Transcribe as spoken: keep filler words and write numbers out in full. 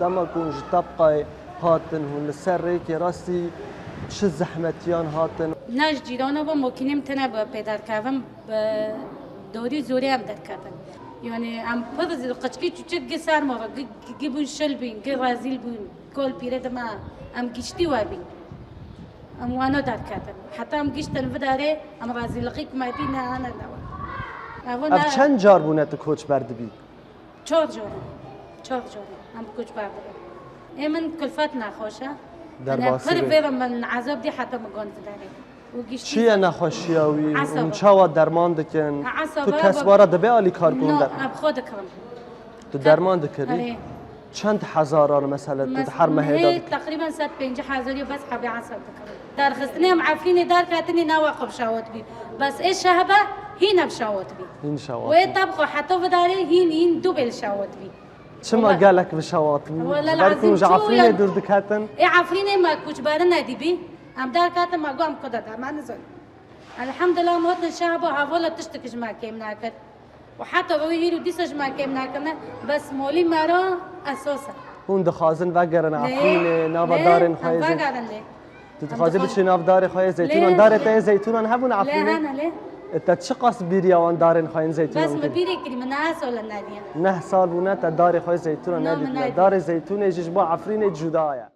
Dema ku hûn ji Tebqayê hatin, hûn li ser rêkê rastî çi zehmetiyan hatin? Na ji cîrana ve mokînê min tene bi pê derkevin, bi dorî zorê em derketin. Yani em pir qeçkî çûçik gi ser me ve, gi, gi bûn şil bîn, gi rezîl bûn. Kol pîre dima em giştî we bîn. Em wano derketin. Heta em giştin vidarê, em rezîlixî ku me dî ne ane ne we. Evo Ev ne çend car bûne tu koçber dibî? Çar car in. Çar car in. Em koçber dibin. Ê min kulfet nexweş e. Derbasî Pir bê. Vêre min ezab dî heta min gon vidarê. Û giştî Çi ye nexweşiya wî? Esaba. Hûn çawa derman dikin? Esaba Tu bak- kesbara dibe alîkar ku hûn No, der. Em xwe dikirin. Tu derman dikirî? Erê. Çend hezaran mesela tu di her mehê de dikirî? Teqrîben sed pêncî hezarî bes hebê esab dikirin. Derxistinê em Efrînê derketinê nawa xwe bi şawat bî. Bes ê şehbe hîn ev şawat bî. Hîn şawat Wê bî. Tebqo heta vidarê hîn hîn du bêl şawat bî. Çima Wala- gelek bi şawat bû? Wala Ji ber ku hûn ji lazim çû Efrînê ya- dûr diketin? Ê Efrînê me koçberin nedîbî. Em derketin me got em ku de derman nizin. Elhamdulillah em hatin şehba hevala tiştik ji me kêm nekir. Û heta wî hîro dîsa ji me kêm nekirine, bes molî me re esas e. Hûn dixwazin vegerin Lê- Efrînê, nava lê darên em xwe yê zey-, vegerin lê. Tu Em dixwazî dixwazin- biçî nav darê xwe yê zeytûnan? Lê- Darê te yê zeytûnan hebûn Lê Efrînê? hene lê. E, te çi qas bîriya wan darên xwe yên zeytûnan Bes min kir? Bîrê kirî min neha sole nediye. Neh sal bûne te darê xwe yê zeytûnan Na, min nedîtiye. nedî. Darê zeytûnê jî ji bo Efrînê cuda ye.